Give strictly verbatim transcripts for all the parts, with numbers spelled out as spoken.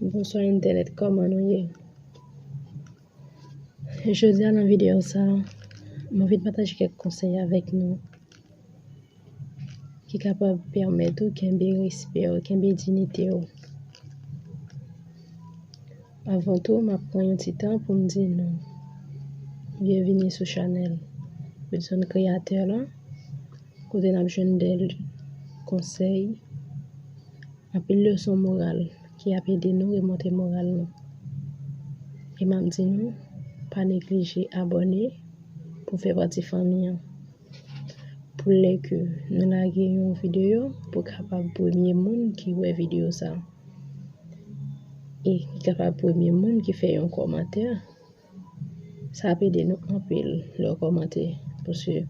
Bonswa entènèt, kòman nou ye? Jodi a nan videyo sa, mwen vin pataje kèk konsèy avèk nou ki kapab pèmèt ou kenbe respè w, kenbe diyite w. Avan tou, m ap pran yon ti tan pou m di nou byenvini sou chanèl Wilson Kreyatè la, kote n ap jwenn de konsèy, anpil leson moral ki ap ede nou remonte moral nou. E m ap di nou, pa neglije abòne pou fè pati fanmi an. Pou lè ke nou lage yon videyo, pou kapab premye moun ki wè videyo sa. E ki kapab premye moun ki fè yon kòmantè. Sa ap ede nou anpil lè w kòmante, paske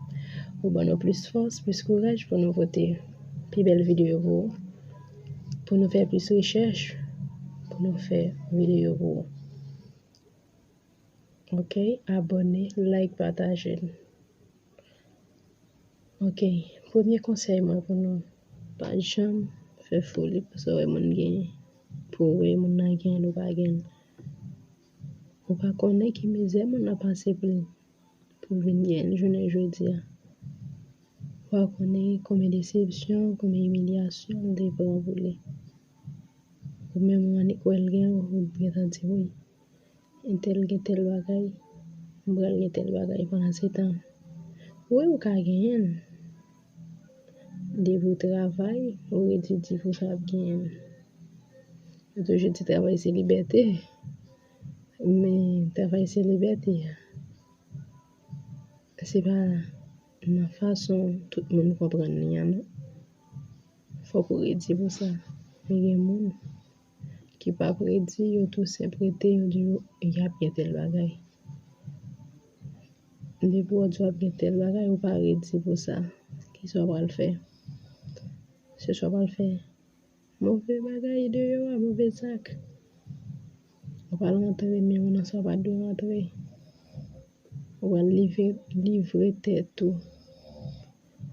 ou ban nou plis fòs, plis kouraj pou nou pote pi bèl videyo pou ou, pou nou fè plis rechèch, pou nou fè videyo pou ou. Oke, abòne, like, pataje l. Oke, premye konsèy mwen pou nou, pa janm fè foli pou sa w wè moun genyen, pou w wè moun nan genyen l ou pa genyen l. Ou pa konnen ki mizè moun nan pase pou l, pou l vin genyen l jounen jodi a. Ou pa konnen konbyen desepsyon, konbyen imilyasyon l te pran pou li. Ou menm ou annik wè l gen, ou gentan di wi. Entèl gen tèl bagay, m pral gen tèl bagay pandan se tan. Wi, ou ka genyen l. Depi w travay, ou redi di pou sa ap genyen l. Yo toujou di travay se libète. Men travay se libète a. Se pa nan fason tout moun konprann li an non. Fòk ou redi pou sa. Men gen moun ki p ap redi, yo tou senp rete, yo di yo y ap gen tèl bagay. Depi w di w ap gen tèl bagay, ou pa redi pou sa. Kisa w pral fè? Se sa w pral fè. Move bagay deyò a, move zak. Ou pral rantre men ou nan sa w pa dwe rantre. Ou pral livre, livre tèt ou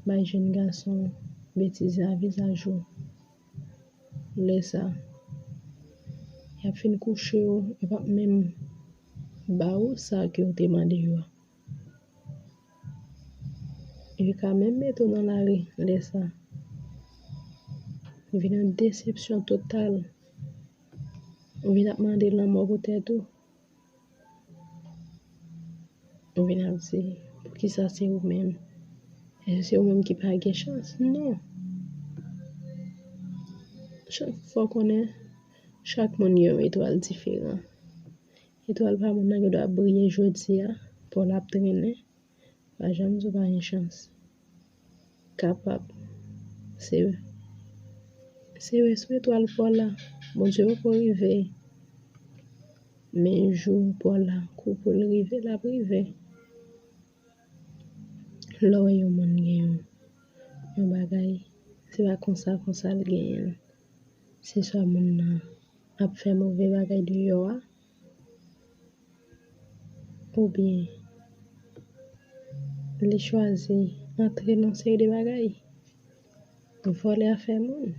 bay jèn gason betize a vizaj ou. Lè sa, y ap fin kouche w, yo p ap menm ba ou sa ke w te mande yo a. Yo ka menm mete w nan lari lè sa. Ou vin an desepsyon total. Ou vin ap mande lanmò pou tèt ou. Ou vin ap di, poukisa se ou menm? Èske se ou menm ki pa gen chans? Non. Chak fwa w konnen, chak moun gen yon etwal diferan. Etwal pa moun nan gen dwa briye jodi a, pou l ap trennen. Pa janm di w pa gen chans. Kapab. Se, se respe etwal pa w la. Bondye poko rive. Men jou pa w la, kou pou l rive, l ap rive. Lè w wè yon moun gen yon, yon bagay, se pa konsa, konsa l genyen l. Se swa moun nan ap fè move bagay deyò a, oubyen li chwazi antre nan seri de bagay, vòlè afè moun.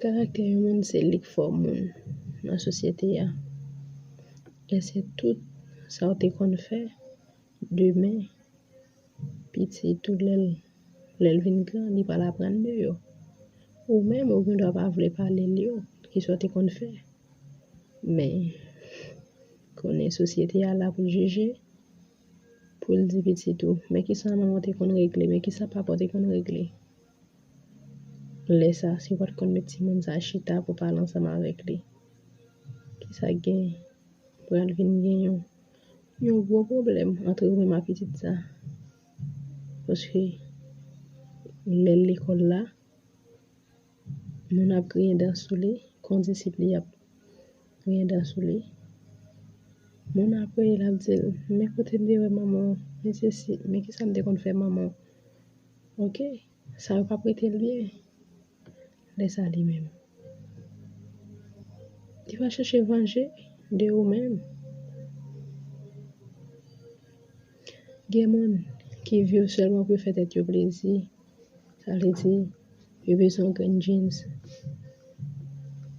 Karaktè yon moun se li k fè w moun nan sosyete a. E se tout sa w te konn fè, demen pitit ou lè l, lè l vin gran, li pral aprann de yo. Ou menm, ou gen dwa pa vle pale l yo, kisa w te konn fè. Men, konnen sosyete a la pou l jije, pou l di pitit ou, men kisa manman w te konn regle, men kisa papa w te konn regle. Lè sa, si w pa t konn met timoun sa chita pou pale ansanm avèk li, kisa k gen? Pral vin gen yon, yon gwo pwoblèm ant ou menm ak pitit sa. Paske lè l lekòl la, moun ap griyen dan sou li, kondisip li ap griyen dan sou li. Moun ap rele l ap di l, men kote m te wè manman w, men sesi, men kisa m te konn fè manman w. Oke, sa yo p ap rete l byen. Lè sa li menm, li va chache vanje de ou menm. Gen moun ki viv sèlman pou yo fè tèt yo plezi. Sa vle di, yo bezwen yon grenn jeans.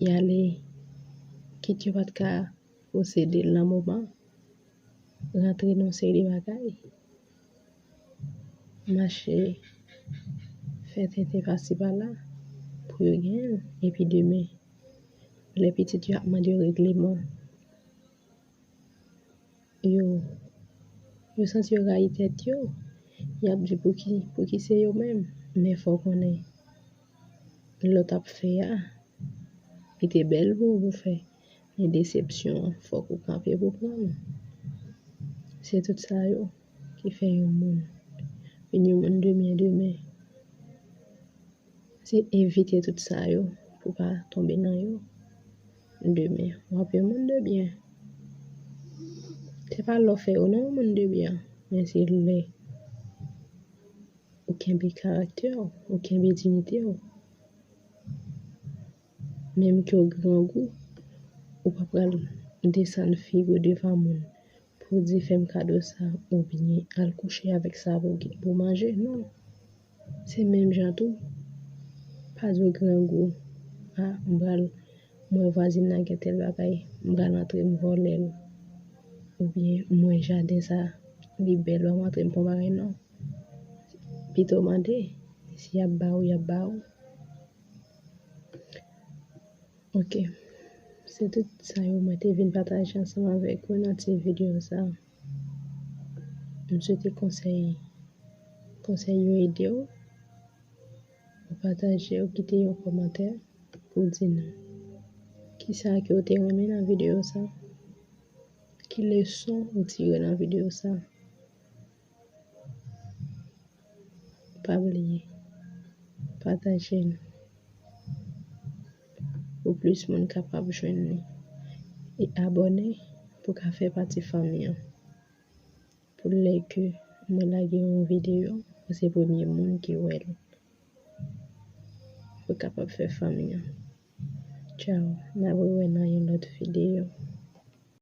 y ale, kit yo pa t ka posede l nan moman, rantre nan yon seri de bagay, mache fè tenten pasi pala pou yo genyen l. Epi demen, lè pitit yo ap mande yo regleman, yo, yo santi yo rayi tèt yo. Y ap di pou ki, pou ki se yo menm. Men fò w konnen lòt ap fè a, li te bèl pou ou pou fè. Men desepsyon an, fòk ou kanpe pou pran l. Se tout sa yo ki fè yon moun vin yon moun de byen demen. Se evite tout sa yo pou pa tonbe nan yo. Demen, w ap yon moun de byen. Se pa lè w fè yo non, yon moun de byen, men se lè ou kenbe karaktè w, ou kenbe diyite w. Menm ke w grangou, ou pa pral desann figi w devan moun pou di, "Fè m kado sa," oubyen, "Al kouche avèk sa pou, pou manje." Non. Se menm jan tou. Pa di w grangou, "A, m pral, m wè vwazin nan gen tèl bagay, m pral antre, m vòlè l." Oubyen, "M wè jaden sa, li bèl, ban m antre, m pran bagay." Non. Pito mande, si y ap ba ou, y ap ba ou. Ok. Se tout sa yo mwen te vin pataje ansanm avèk ou nan ti videyo sa. M swete konsèy, konsèy yo ede w. Ou pataje, ou kite yon kòmantè pou di nou kisa ke w te renmen nan videyo sa. Ki leson ou tire nan videyo sa? Pa bliye pataje l pou plis moun kapab jwenn li. E abòne pou ka fè pati fanmi an. Pou lè ke mwen lage yon videyo, ou se premye moun ki wè l. Pou kapab fè fanmi an. Tchaw, n ap rewè nan yon lòt videyo.